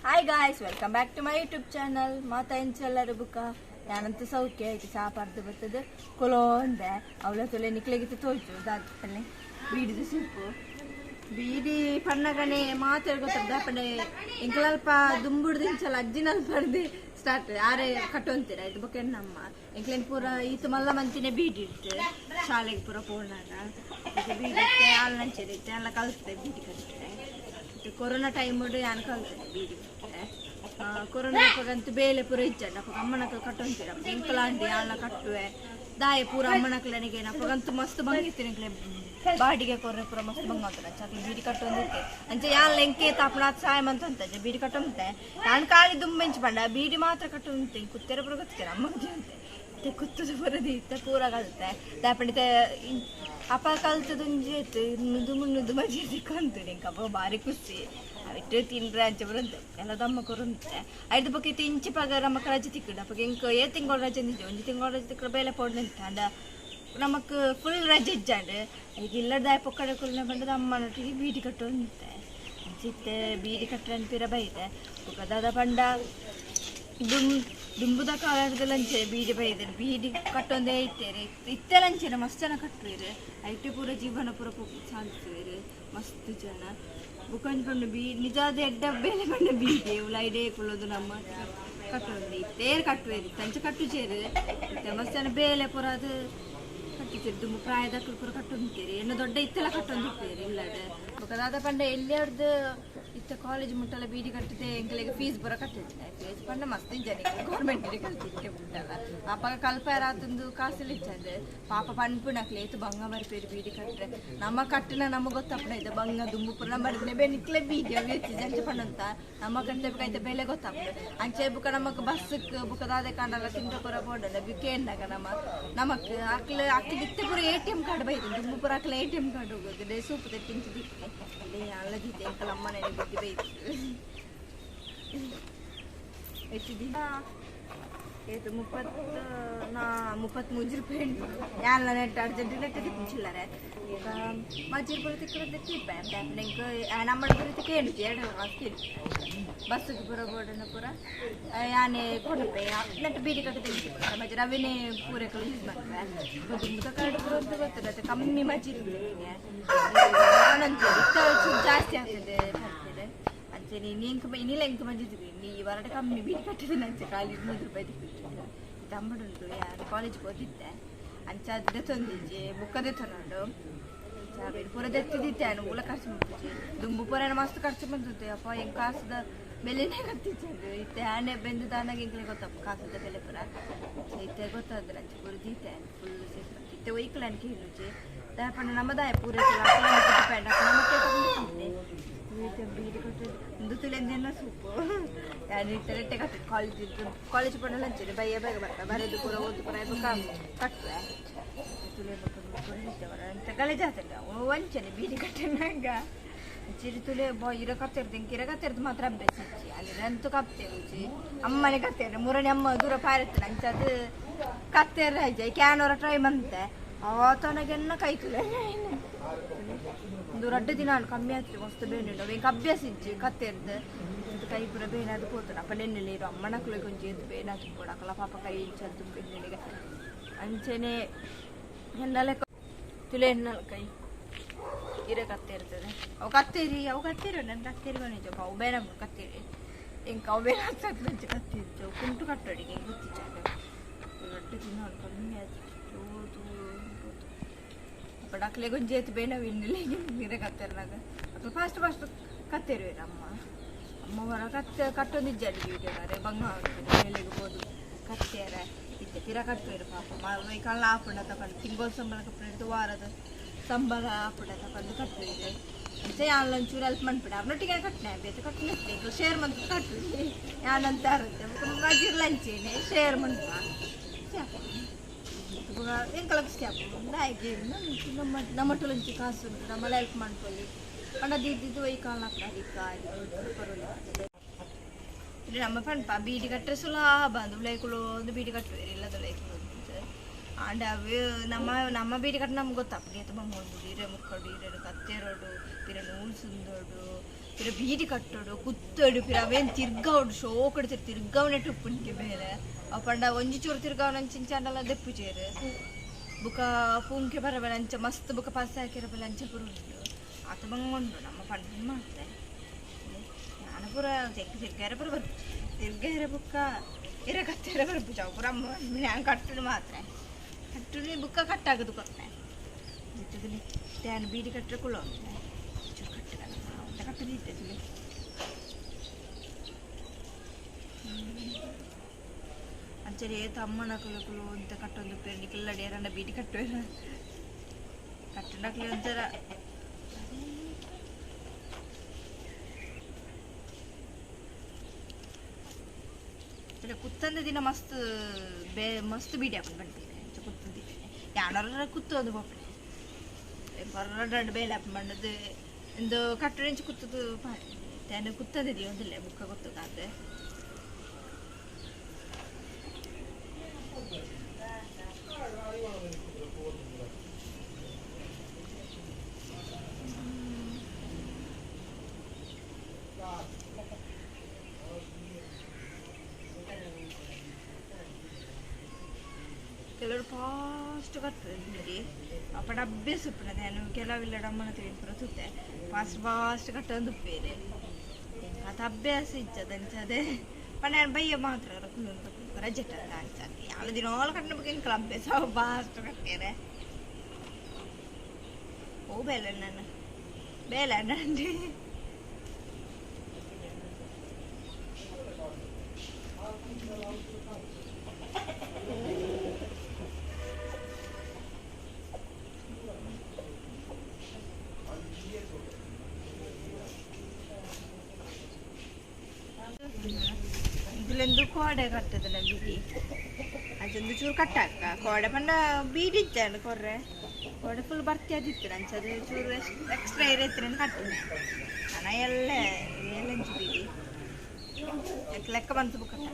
Hi guys, welcome back to my YouTube channel. ಮಾತಾ ಎಂಚೆಲ್ಲರು ಬುಕ್ಕ ಯಾನಂತ ಸೌಖ್ಯ ಐತಿ ಚಾಪಾರ್ದು ಬರ್ತದೆ ಕೊಲೋಂದೆ ಅವಳ ತೊಲೆ ನಿಕ್ಲೆಗಿತ್ತು ತೋಚು ದಾದಪಲ್ಲೆ ಬೀಡಿದ ಸೂಪು ಬೀಡಿ ಪಣ್ಣಗನೆ ಮಾತಾಡ್ ಗೊತ್ತದ ಪಂಡೆ ಎಂಕಲಲ್ಪ ದುಂಬುಡ್ದು ಇಂಚಲ ಅಜ್ಜಿನಲ್ಪ ಸ್ಟಾರ್ಟ್ ಆರೆ ಕಟ್ಟೊಂತೀರ ಇದು ಬೊಕ್ಕ ನಮ್ಮ ಎಂಕ್ಲೇನ್ ಪೂರ ಈತ ಮಲ್ಲ ಮಂತಿನೇ ಬೀಡಿ ಇಟ್ಟು ಶಾಲೆಗೆ ಪೂರ ಪೋಣಾಗ ಬೀಡಿ ಇತ್ತೆ ಆಲ್ ನಂಚೆ ಎಲ್ಲ ಕಲ್ತೆ ಬೀಡಿ ಕಟ್ಟೆ. ಕೊರೋನಾ ಟೈಮ್ ಯಾನ್ ಕಲ್ತೆ ಬೀಡಿ ಕಟ್ಟೆ. ಕೊರೋನಾ ಅಪ್ಪಗಂತೂ ಬೇಲೆ ಪೂರ ಇಜ್ಜಂಡ ಅಪ್ಪಗ ಅಮ್ಮನಕ್ಲು ಕಟ್ಟೊಂತೀರ ಎಂಕಲಾಂಡಿ ಆಲ್ನ ಕಟ್ಟುವೆ ದಾಯ ಪೂರ ಅಮ್ಮನಕ್ಲನಿಗೆ ಅಪ್ಪಗಂತೂ ಮಸ್ತ್ ಬಂಗಿತ್ತು ಎಂಕ್ಲೆ ಬಾಡಿಗೆ ಕೊರ್ರೆ ಪೂರ ಮಸ್ತ್ ಬಂಗ ಅಂತ ಚಾಕ್ಲಿ ಬೀಡಿ ಕಟ್ಟೊಂದಿತ್ತೆ ಅಂಚೆ ಯಾನ್ ಎಂಕೆ ತಾಪಣ ಸಾಯ ಮಂತ ಅಂತ ಬೀಡಿ ಕಟ್ಟೊಂತೆ ನಾನು ಖಾಲಿ ದುಂಬೆಂಚು ಪಂಡ ಬೀಡಿ ಮಾತ್ರ ಕಟ್ಟೊಂತೆ ಕುತ್ತೆರ ಪೂರ ಗೊತ್ತಿರ ಅಮ್ಮಗೆ ಅಂತೆ ಕುತ್ತದ ಪೂರ ದೀತೆ ಪೂರ ಕಲ್ತೆ ದಾಪಂಡಿತೆ ಅಪ್ಪ ಕಲ್ತದೊಂಜಿ ಆಯ್ತು ನುದು ಮುನ್ನುದು ಮಜಿ ಸಿಕ್ಕಂತು ನಿಂಗೆ ಅಪ್ಪ ಭಾರಿ ಖುಷಿ ಅವಿಟ್ಟು ತಿನ್ರೆ ಅಂಚೆ ಬರಂತೆ ಎಲ್ಲ ದಮ್ಮ ಕೊರಂತೆ ಐದು ಬೊಕ್ಕ ಇತ್ತೆ ಇಂಚಿ ಪಗ ನಮಕ್ ರಜೆ ತಿಕ್ಕುಂಡು ಅಪ್ಪಗ ಎಂಕ್ ಏ ತಿಂಗಳು ರಜೆ ನಿಜ ಒಂಜಿ ತಿಂಗಳು ರಜೆ ತಿಕ್ಕಡ ಬೇಲೆ ಪೋಡ್ದಂತ ಅಂಡ ನಮಕ್ ಫುಲ್ ರಜೆ ಇಜ್ಜಾಂಡ್ ಈಗ ಇಲ್ಲದ ಪೊಕ್ಕಡೆ ಕುಲ್ನ ಬಂದದ ಅಮ್ಮನೊಟ್ಟಿಗೆ ಬೀಡಿ ಕಟ್ಟುವಂತೆ ಅಂಚಿತ್ತೆ ಬೀಡಿ ಕಟ್ಟರೆ ಪಿರ ಬೈದೆ ಬೊಕ್ಕ ದಾದ ಪಂಡ ದುಂಬುದ ಕಾಲದ ಬೀಡಿ ಬೈದೆ ಬೀಡಿ ಕಟ್ಟೊಂದೇ ಇತ್ತೇರಿ ಇತ್ತೆಲಂಚೆನೆ ಮಸ್ತ್ ಜನ ಕಟ್ಟುವೇರು ಐಟೆ ಪೂರ ಜೀವನ ಪೂರ ಸಾಗಿಸುವೇರು ಮಸ್ತ್ ಜನ ಬುಕ್ಕಂಜ್ ಪಂಡ ಬೀ ನಿಜಾದ ಎಡ್ಡ ಬೇಲೆ ಪಂಡ ಬೀಡಿ ಉಲಾಯ್ಡೇ ಕುಳ್ಳೋದು ನಮ್ಮ ಕಟ್ಟೊಂದು ಇತ್ತೇರು ಕಟ್ಟುವೇರು ಇತ್ತಂಚ ಕಟ್ಟುಚೇರು ಇತ್ತೆ ಮಸ್ತ್ ಜನ ಬೇಲೆ ಪೂರ ಅದು ಕಟ್ಟುಚೇರು ದುಂಬು ಪ್ರಾಯದಕ್ಕಲು ಪೂರ ಕಟ್ಟೊಂದಿತ್ತೇರಿ ಎನ್ನ ದೊಡ್ಡ ಇತ್ತೆಲ್ಲ ಕಟ್ಟೊಂದಿತ್ತೇರಿ ಇಲ್ಲದ ಬೊಕ್ಕ ದಾದ ಪಂಡ ಎಲ್ಲಿಯವ್ರದ್ದು ಇತ್ತ ಕಾಲೇಜ್ ಮುಟ್ಟಲ್ಲ ಬೀಡಿ ಕಟ್ಟಿದೆ ಎಂಕಲಿಗೆ ಫೀಸ್ ಪೂರ ಕಟ್ಟಿದ್ದೆ ಫೀಸ್ ಪಂಡ ಮಸ್ತ್ ಜನ ಗೌರ್ಮೆಂಟ್ ಕಲ್ತಿಕ್ಕೆ ಮುಟ್ಟಲ್ಲ ಅಪ್ಪಗ ಕಲ್ಪಾರ ಆತಂದು ಕಾಸಲ್ಲಿ ಇಚ್ಚಂದೆ ಪಾಪ ಪನ್ಪುನಕ್ಲೆ ಏತು ಬಂಗ ಬರ್ಪೇರು ಬೀಡಿ ಕಟ್ಟರೆ ನಮ್ಮ ಕಟ್ಟಿನ ನಮಗೆ ಗೊತ್ತಪ್ಪಣ ಇದೆ ಬಂಗ ದುಂಬು ಪೂರ ನಮ್ಮ ಬೇ ನಿಕ್ಲೆ ಬೀಡಿ ಅವು ಎತ್ತಿ ಜಂಚ ಪಂಡಂತ ನಮ್ಮ ಕಟ್ಟೆ ಐತೆ ಬೆಲೆ ಗೊತ್ತಪ್ಪಣ ಅಂಚೆ ಬುಕ್ಕ ನಮಕ್ ಬಸ್ಸಕ್ ಬುಕ್ಕ ದಾದೆ ಕಾಂಡಲ್ಲ ತಿಂಡ ಪೂರ ಬೋಡಲ್ಲ ಬಿಕ್ಕೆ ಎಂದಾಗ ನಮ್ಮ ನಮಕ್ ಅಕ್ಲೆ ಅಕ್ಲೆ ಇತ್ತೆ ಪೂರ ಎ.ಟಿ.ಎಂ ಕಾರ್ಡ್ ಬೈದು ದುಂಬು ಪೂರ ಅಕ್ಲೆ ಎ.ಟಿ.ಎಂ ಕಾರ್ಡ್ ಹೋಗೋದು ಸೂಪು ತೆಟ್ಟಿಂಚು ದಿಕ್ಕೆ ಅಲ್ಲಿ ಅಲ್ಲದಿದ್ದೆ ಎಂಕಲ್ ಅಮ್ಮ ನನಗೆ ಬುದ್ಧಿ ಬೈತು ಎತ್ತಿದಿ ಏತು ಮುಪ್ಪತ್ತು ನಾ 33 ರೂಪಾಯಿ ಉಂಟು ಯಾನ್ ನೆಟ್ ಅರ್ಜೆಂಟ್ ನೆಟ್ ತಿಕ್ಕಿಲ್ಲರೆ ಈಗ ಮಜ್ಜಿಗೆ ಪೂರ ತಿಕ್ಕರೆ ತಿಪ್ಪೆ ಎಂಕ್ ನಮ್ಮ ಪೂರ ತಿಕ್ಕ ಏನು ಎರಡು ಕಾಸು ಕೇಳು ಬಸ್ಸಿಗೆ ಪೂರ ಬೋರ್ಡನ ಪೂರ ಯಾನೆ ಕೊಡುಪೆ ನೆಟ್ ಬೀಡಿ ಕಟ್ಟೆ ತೆಗಿತು ಮಜ್ಜಿ ರವಿನೇ ಪೂರೈಕಲು ಯೂಸ್ ಮಾಡ್ತೇವೆ ದುಂಬುದ ಕಾರ್ಡ್ ಪೂರ ಅಂತ ಗೊತ್ತಿಲ್ಲ ಕಮ್ಮಿ ಮಜ್ಜಿ ಚೂರು ಜಾಸ್ತಿ ಆಗ್ತದೆ ಬರ್ತದೆ ಅಂಚೆ ನೀನು ಎಂಕ್ ಇನ್ನಿಲ್ಲ ಎಂಕ್ ಮಜ್ಜಿ ನೀ ಹೊರಟ ಕಮ್ಮಿ ಬೀಡಿ ಕಟ್ಟಿದೆ ಅಂಚೆ ಖಾಲಿ 200 ರೂಪಾಯಿ ತಿಕ್ಕಿತ್ತು ತಮ್ಮಡುಂಟು ಯಾರು ಕಾಲೇಜ್ಗೆ ಓದಿದ್ದೆ ಅಂಚ ಅದೇ ತೊಂದಿಜ್ಜಿ ಬುಕ್ಕದೇ ತೊಗೊಂಡು ಪೂರ ದೆತ್ತಿದ್ದೆ ಮೂಲ ಖರ್ಚು ಮಾಡ್ತಿದ್ದೆ ದುಂಬು ಪೂರ ಮಸ್ತ್ ಖರ್ಚು ಬಂದದ್ದು ಅಪ್ಪ ಹೆಂಗೆ ಕಾಸದ ಬೆಲೆನೇ ಗೊತ್ತಿತ್ತು ಇತ್ತೆ ಆನೆ ಬೆಂದು ದಾನಾಗ ಎಂಕ್ಲೆ ಗೊತ್ತಪ್ಪ ಕಾಸದ ಬೆಲೆ ಪೂರ ಇತ್ತೆ ಗೊತ್ತಾದ್ರೆ ಅಂಚೆ ಪೂರ ದೀತೆ ಫುಲ್ ಸೇಫ್ ಇತ್ತೆ ಒಯ್ಕಲ ಅನ್ಕೆ ಹೇಳುಜಿ ದಾಪಣ್ಣ ನಮ್ಮದಾಯ ಪೂರ ಡಿಪೆಂಡ್ ನಮಗೆ ಬೀಡಿ ಕೊಟ್ಟು ಒಂದು ತುಲೆಂದೆಲ್ಲ ಸೂಪು ಯಾರು ಇತ್ತೆ ಕಟ್ಟು ಕಾಲೇಜ್ ಕಾಲೇಜ್ ಪಂಡ ಲಂಚ್ ಬಯ್ಯ ಬೇಗ ಬರ್ತಾ ಬರೆದು ಪೂರ ಓದು ಪೂರ ಕಟ್ಟುವೆ ತುಲೆ ಅಂತ ಗಲೇಜ್ ಆತಲ್ಲ ವಂಚನೆ ಬೀಡಿ ಕಟ್ಟನಾಗ ಚಿರಿ ತುಲೆ ಬಾ ಇರ ಕತ್ತಿರ್ದು ಇಂಕ ಇರ ಕತ್ತಿರ್ದು ಮಾತ್ರ ಅಭ್ಯಾಸ ಇಚ್ಚಿ ಅಲ್ಲಿ ಅಂತೂ ಕಪ್ತೆ ರುಚಿ ಅಮ್ಮನೆ ಕತ್ತೇರೆ ಮೂರನೇ ಅಮ್ಮ ದೂರ ಪಾರಿತ್ತು ನಂಚ ಅದು ಕತ್ತೇರ ಹೆಜ್ಜೆ ಕ್ಯಾನೋರ ಟ್ರೈ ಬಂತೆ ಆತನಗೆನ್ನ ಕೈ ತುಲೆ ಒಂದು ರಡ್ಡು ದಿನ ಕಮ್ಮಿ ಆಗ್ತದೆ ಮಸ್ತ್ ಬೇನೆ ಉಂಟು ಎಂಕ್ ಅಭ್ಯಾಸ ಇಜ್ಜಿ ಕತ್ತೆರ್ದು ಇದು ಕೈ ಪೂರ ಬೇನಾದು ಪೋತುಂಡು ಅಪ್ಪ ನೆನ್ನೆಲೆ ಇರು ಅಮ್ಮನಕ್ಲು ಕೊಂಚ ಎದ್ದು ಬೇನಾದು ಪೋಡು ಅಕಲ ಪಾಪ ಕೈ ಇಂಚದ್ದು ಬೆನ್ನೆಲೆಗೆ ಅಂಚೆನೆ ಎನ್ನಲೆ ತುಲೆ ಎನ್ನಲ ಕೈ ಇರೆ ಕತ್ತೆ ಇರ್ತದೆ ಅವು ಕತ್ತೇರಿ ಅವು ಕತ್ತೀರಿ ನನ್ನ ಕತ್ತೇರಿ ಬಂದಿದ್ದು ಅವು ಬೇಡ ಕತ್ತೀರಿ ಎಂಕ್ ಅವು ಬೇಡ ಆಗ್ತದೆ ಮಂಚೆ ಕತ್ತಿದ್ದು ಕುಂಟು ಕಟ್ಟೋಡಿಗೆ ಹೆಂಗೆ ಗೊತ್ತಿಚ್ಚಾಗ ರಡ್ಡು ದಿನ ಕಮ್ಮಿ ಆಯ್ತು ಅಪ್ಪ ಡಕ್ಲೆ ಗೊಂಜಿ ಆಯ್ತು ಬೇಡ ಇನ್ನಿಲ್ಲ ನೀರೇ ಕತ್ತೇರಿನಾಗ ಅಪ್ಪ ಫಾಸ್ಟ್ ಫಾಸ್ಟ್ ಕತ್ತೇರಿ ಅಮ್ಮ ಅಮ್ಮ ಹೊರ ಕತ್ತೆ ಕಟ್ಟೊಂದಿಜ್ಜ ಅಲ್ಲಿಗೆ ಬಂಗ ಮೇಲೆಗೆ ಹೋದು ಕತ್ತೇರ ಇತ್ತೆ ಪಿರ ಕಟ್ಟುವೇರು ಪಾಪ ಕಳ್ಳ ಆಪುಂಡ ತಕೊಂಡು ತಿಂಗಳ ಸಂಬಳ ಕಪ್ಪು ವಾರದ ಸಂಬಳ ಆಪುಂಡ ತಕೊಂಡು ಕಟ್ಟುವೇರು ಅಂಚೆ ಯಾನ್ ಒಂಚೂರು ಹೆಲ್ಪ್ ಮನ್ಪಿಡ ಅವ್ನೊಟ್ಟಿಗೆ ಕಟ್ಟನೆ ಬೇತೆ ಕಟ್ಟನೆ ಶೇರ್ ಮಂತ್ ಕಟ್ಟುವಿ ಯಾನಂತ ಇರುತ್ತೆ ಮಜಿರ್ಲಂಚೇನೆ ಶೇರ್ ಮನ್ಪ ಎಂಕಲ ಖುಷಿ ಆಪುಂಡು ನಮ್ಮ ನಮ್ಮಟ್ಟುಲಂಚಿ ಕಾಸು ಉಂಟು ನಮ್ಮಲ್ಲ ಹೆಲ್ಪ್ ಮಾಡ್ಕೊಳ್ಳಿ ಪಂಡ ದಿದ್ದು ಒಯ್ ಕಾಲ ಇದು ನಮ್ಮ ಪಂಪ ಬೀಡಿ ಕಟ್ಟರೆ ಸುಲಭ ಅಂದು ಉಲೈಕುಲು ಒಂದು ಬೀಡಿ ಕಟ್ಟುವೇರು ಇಲ್ಲದ ಉಲೈಕುಲು ಆಂಡ ಅವು ನಮ್ಮ ನಮ್ಮ ಬೀಡಿ ಕಟ್ಟ ನಮ್ಗೆ ಗೊತ್ತಪ್ಪ ತುಂಬ ಬಂಗ ಇರೆ ಮುಕ್ಕಡು ಇರೆ ಕತ್ತೆರೋಡು ಪಿರ ನೂಲು ಸುಂದೋಡು ಪಿರ ಬೀಡಿ ಕಟ್ಟೋಡು ಕುತ್ತೋಡು ಪಿರ ಅವೇನು ತಿರ್ಗಾವಡು ಶೋಕಡು ತಿರ್ಗಾವನೆ ಟುಪ್ಪುನಿಗೆ ಬೇಲೆ ಅವು ಪಂಡ ಒಂಜಿ ಚೂರು ತಿರ್ಗಾವನ ಅಂಚಿಂಚಾಂಡಲ ದೆಪ್ಪು ಚೇರು ಬುಕ ಪೂಂಕೆ ಬರಬೇಲೆ ಅಂಚ ಮಸ್ತ್ ಬುಕ ಪಾಸೆ ಹಾಕಿರಬೇಲೆ ಅಂಚ ಪೂರ ಉಂಟು ಆತ ಬಂಗ ಉಂಟು ನಮ್ಮ ಪಂಡ ಮಾಡ್ತೆ ನಾನು ಪೂರ ತಿರ್ಗಾರ ಪೂರ ಬರ್ಪು ತಿರ್ಗಾರ ಬುಕ್ಕ ಇರ ಕತ್ತೆರ ಬರ್ಪು ಚಾವು ಪೂರ ನಾನು ಕಟ್ಟುಡು ಮಾತ್ರ ಕಟ್ಟುಡು ಬುಕ್ಕ ಕಟ್ಟಾಗದು ಕೊಟ್ಟೆ ತ್ಯಾನ್ ಬೀಡಿ ಕಟ್ಟರೆ ಕುಳ್ಳ ಚೂರು ಕಟ್ಟಲ್ಲ ಕಟ್ಟದಿತ್ತೆ ಅಂಚನೆ ಏತ ಅಮ್ಮನ ಕುಲು ಅಂತ ಕಟ್ಟೊಂದು ಪೇರು ನಿಕ್ಕೆಲ್ಲ ಡೇರಂಡ ಬೀಡಿ ಕಟ್ಟುವೆ ಕಟ್ಟಡಕ್ಲಿ ಒಂಥರ ಕುತ್ತಂದ ದಿನ ಮಸ್ತ್ ಬೇ ಮಸ್ತ್ ಬೀಡಿ ಹಾಕೊಂಡು ಬಂದಿದೆ ಕುತ್ತಂದಿದ್ದೇನೆ ಯಾನಾರ ಕುತ್ತೊಂದು ಪೋಪಣೆ ಬರಡ ಬೇಲೆ ಹಾಕೊಂಡು ಬಂದದ್ದು ಇಂದು ಕಟ್ಟರಿಂಚು ಕುತ್ತದು ಪಾಡಿ ತೇನ ಕುತ್ತಂದಿದ್ದೀವಿ ಒಂದಿಲ್ಲ ಬುಕ್ಕ ಗೊತ್ತದಾದ ಕೆಲವರು ಫಾಸ್ಟ್ ಕಟ್ತದೆ ಬಿಡಿ ಅಪ್ಪಡ ಅಭ್ಯಾಸ ಉಪ್ಪುನದೆ ನಾನು ಕೆಲವೆಲ್ಲ ಅಮ್ಮನ ತಿಳಿ ತುತ್ತೆ ಫಾಸ್ಟ್ ಫಾಸ್ಟ್ ಕಟ್ಟೊಂದು ಉಪ್ಪೇರೆ ಅದು ಅಭ್ಯಾಸ ಇಚ್ಚದಂಚದೆ ಪಂಡ ನಾನು ಬಯ್ಯ ಮಾತ್ರ ರಜೆ ಅಂಚಾತಿ ಯಾವ ದಿನ ಕಟ್ಟನ ಬಗ್ಗೆ ಇಂಕಲ ಅಭ್ಯಾಸ ಫಾಸ್ಟ್ ಕಟ್ಟೇರೆ ಓ ಬೇಲೆ ನಾನು ಬೇಲೆ ನಂಡಿ ಇದರಲ್ಲೊಂದು ಕೋಡೆ ಕಟ್ಟದಲ್ಲ ಬೀಡಿ ಅದೊಂದು ಚೂರು ಕಟ್ಟಾಕ ಕೋಡೆ ಪಂಡ ಬೀಡಿ ಇದ್ದಾನೆ ಕೊರ್ರೆ ಕೋಡೆ ಫುಲ್ ಬರ್ತಿ ಅದಿತ್ತು ನಂಚ ಅದು ಚೂರು ಎಕ್ಸ್ಟ್ರಾ ಏರಿತ್ತು ಕಟ್ಟಿನ ಹಣ ಎಲ್ಲ ಎಲ್ಲಂಚು ಬೀಡಿ ಲೆಕ್ಕ ಬಂತು ಕಟ್ಟ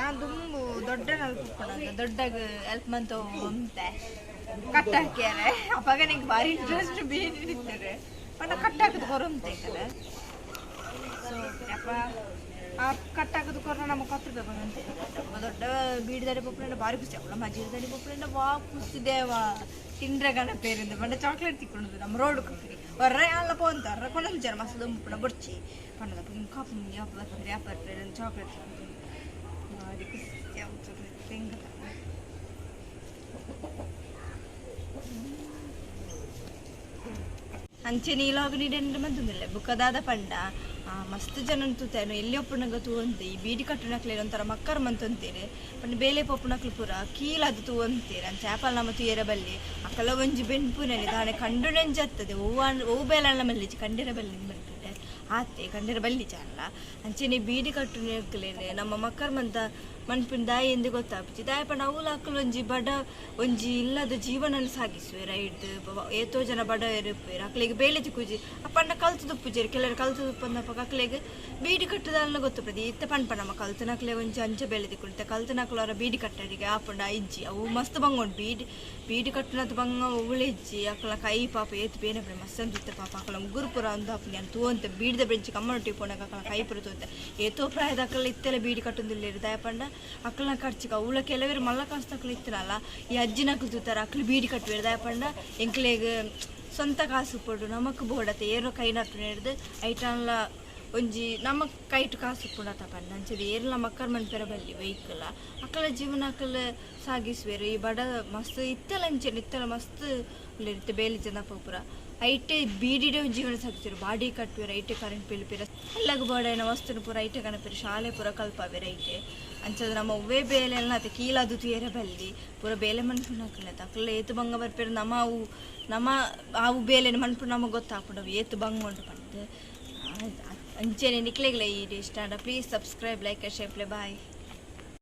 ಯಾನ್ ದುಂಬು ದೊಡ್ಡ ನಲ್ಪುಪ್ಪುನಂತ ದೊಡ್ಡಗ ಎಲ್ಪ್ ಮಂತ ಅಂತೆ ಕಟ್ಟ ಹಾಕ್ಯಾರೆ ಅವಾಗ ನಿಂಗೆ ಭಾರಿ ಇಂಟ್ರೆಸ್ಟ್ ಬೀಡಿ ಇರ್ತಾರೆ ಪಂಡ ಕಟ್ಟ ಹಾಕುದು ಕೊರಂತೆ ಕಲೆ ಸೊ ಅಪ್ಪ ಆ ಕಟ್ಟ ಹಾಕುದು ಕೊರ ನಮ್ಮ ಕತ್ತದ ಬಂದಂತೆ ದೊಡ್ಡ ಬೀಡಿದಾರಿ ಪೊಪ್ಪುಂಡ ಭಾರಿ ಖುಷಿ ಅವಳ ಮಜೀರದಾರಿ ಪೊಪ್ಪುಂಡ ವಾ ಖುಷಿದೇವ ತಿಂಡ್ರೆ ಗಣ ಪೇರಿಂದ ಪಂಡ ಚಾಕ್ಲೇಟ್ ತಿಕ್ಕೊಂಡು ನಮ್ಮ ರೋಡ್ ಕಫ್ರಿ ಹೊರ್ರೆ ಅಲ್ಲ ಪೋಂತ ಹೊರ್ರೆ ಕೊಂಡೊಂದು ಜನ ಮಸ್ತ್ ದುಂಪುಣ ಬೊಡ್ಚಿ ಪಂಡದ ಕಾಪು ಯಾಪ ಬರ್ತಾರೆ ಚಾಕ್ಲೇಟ್ ಭಾರಿ ಖುಷಿ ತಿಂಗದ ಅಂಚೆ ನೀಲಾಗ ನೀಡೆಂದು ಮಂತುಂದಿಲ್ಲ ಬುಕ್ಕದಾದ ಪಂಡ ಮಸ್ತ್ ಜನ ತೂತೇನು ಎಲ್ಲಿ ಒಪ್ಪುನಗ ತೂವಂತೆ ಈ ಬೀಡಿ ಕಟ್ಟುನಕ್ಲೆ ಒಂಥರ ಮಕ್ಕರ್ ಮಂತಂತೀರಿ ಪಂಡ ಬೇಲೆ ಪೊಪ್ಪುನಕ್ಲು ಪೂರ ಕೀಲದು ತೂವಂತೀರಿ ಅಂಚೆ ಆಪಲ್ ನಮ್ಮ ತುಯರ ಬಲ್ಲಿ ಅಕಲ ಒಂಜಿ ಬೆನ್ಪುನಲ್ಲಿ ದಾನೆ ಕಂಡು ನೆಂಜತ್ತದೆ ಹೂವ ಹೂ ಬೇಲಣ್ಣ ಮಲ್ಲಿಚಿ ಕಂಡಿರ ಬಲ್ಲಿ ಬಂತುಂಡೆ ಆತೆ ಕಂಡಿರ ಬಲ್ಲಿ ಚಾನಲ್ಲ ಅಂಚೆನೆ ಬೀಡಿ ಕಟ್ಟುನಕ್ಲೇನೆ ನಮ್ಮ ಮಕ್ಕರ್ ಮಂತ ಮನ್ಪಿನ ದಾಯಿ ಎಂದು ಗೊತ್ತಾಪುಜಿ ದಾಯ ಪಂಡ ಅವುಲ ಅಕ್ಕಲು ಒಂಜಿ ಬಡ ಒಂಜಿ ಇಲ್ಲದ ಜೀವನ ಸಾಗಿಸುವೆ ರೈಡ್ ಏತೋ ಜನ ಬಡ ಇರುಪ್ಪೇರು ಅಕ್ಲೆಗ್ ಬೇಲೆ ತಿಕ್ಕುಜಿ ಅಪ್ಪಂಡ ಕಲ್ತು ತುಪ್ಪುಜೇರು ಕೆಲವರು ಕಲ್ತು ತುಪ್ಪಂದಪ್ಪ ಅಕ್ಲೆಗ್ ಬೀಡಿ ಕಟ್ಟುದಲ್ಲ ಗೊತ್ತುಪದಿ ಇತ್ತ ಪನ್ಪ ನಮ್ಮ ಕಲ್ತನಕ್ಲೆ ಒಂಜಿ ಅಂಚ ಬೇಲೆ ತಿಕ್ಕುಂಟೆ ಕಲ್ತನಕ್ಲು ಅವರ ಬೀಡಿ ಕಟ್ಟಡಿಗೆ ಆಪಂಡ ಇಜ್ಜಿ ಅವು ಮಸ್ತ್ ಬಂಗೊಂಡು ಬೀಡಿ ಬೀಡಿ ಕಟ್ಟುನದು ಬಂಗ ಉಳಿಜ್ಜಿ ಅಕ್ಲ ಕೈ ಪಾಪ ಏತು ಬೇನೆ ಪಡೆ ಮಸ್ತ್ ಅಂತಿತ್ತೆ ಪಾಪ ಅಕ್ಲ ಮುಗುರು ಪುರ ಅಂದು ಅಪ್ಪ ನಾನು ತೂವಂತೆ ಬೀಡಿದ ಬೆಂಚಿ ಕಮ್ಮನೊಟ್ಟಿ ಪೋನಾಗ ಅಕ್ಲ ಕೈ ಪುರ ತೂವಂತೆ ಏತೋ ಪ್ರಾಯದ ಅಕ್ಲ ಇತ್ತೆಲ್ಲ ಬೀಡಿ ಕಟ್ಟೊಂದಿಲ್ಲ ದಯಪಂಡ ಅಕ್ಲನ ಖರ್ಚಿಗೆ ಅವಳ ಕೆಲವರು ಮಲ್ಲ ಕಾಸು ಅಕ್ಲು ಇತ್ತನಲ್ಲ ಈ ಅಜ್ಜಿನ ಅಕ್ಲು ತೂತಾರೆ ಅಕ್ಲು ಬೀಡಿ ಕಟ್ಟುವೇರು ದಯಪಂಡ ಎಂಕ್ಲೆಗ್ ಸ್ವಂತ ಕಾಸು ಪೊಡು ನಮಕ್ ಬೋಡತೆ ಏರೋ ಕೈ ನಟ್ಟು ಹಿಡ್ದು ಐಟನ್ಲ ಒಂಜಿ ನಮ್ಮ ಕೈಟು ಕಾಸು ಪುಣತ ಪಂಡ ಅಂಚದ ಏರ್ಲ ಮಕ್ಕಳ ಮನ್ಪೆರ ಬಲ್ಲಿ ವೆಹಿಕಲ್ ಅಕ್ಕಲ ಜೀವನ ಅಕ್ಕಲ ಸಾಗಿಸುವೆರು ಈ ಬಡ ಮಸ್ತ್ ಇತ್ತಲ ಅಂಚೆನೆ ಇತ್ತಲ ಮಸ್ತ್ ಇರುತ್ತೆ ಬೇಲಿ ಜನ ಪೂರ ಐಟೆ ಬೀಡಿಡೆ ಜೀವನ ಸಾಗಿಸುವರು ಬಾಡಿ ಕಟ್ಟುವೆರು ಐಟೆ ಕರೆಂಟ್ ಬಿಲ್ ಪಿರ ಎಲ್ಲಗ ಬೋಡೈನ ವಸ್ತುನು ಪೂರ ಐಟೆ ಕನಪೇರು ಶಾಲೆ ಪೂರ ಕಲ್ಪವೇರು ಐಟೆ ಅಂಚದ ನಮ್ಮ ಒವ್ವೇ ಬೇಲೆ ಎಲ್ಲ ಅತ್ತೆ ಕೀಲಾದು ತುಯರೆ ಬಲ್ಲಿ ಪೂರ ಬೇಲೆ ಮನ್ಪುನ ಅಕ್ಕಲ ಅಕ್ಕಲ ಏತು ಬಂಗ ಬರ್ಪೇರು ನಮ್ಮ ಅವು ನಮ್ಮ ಅವು ಬೇಲೆ ಮನ್ಪು ನಮಗೆ ಗೊತ್ತಾಪುಂಡು ಏತು ಬಂಗ ಉಂಟು ಪಂಡ್ ಅಂಚೆನೆ ನಿಕ್ಲೆಗ್ಲ ಈ ಇಷ್ಟ please subscribe like share play bye.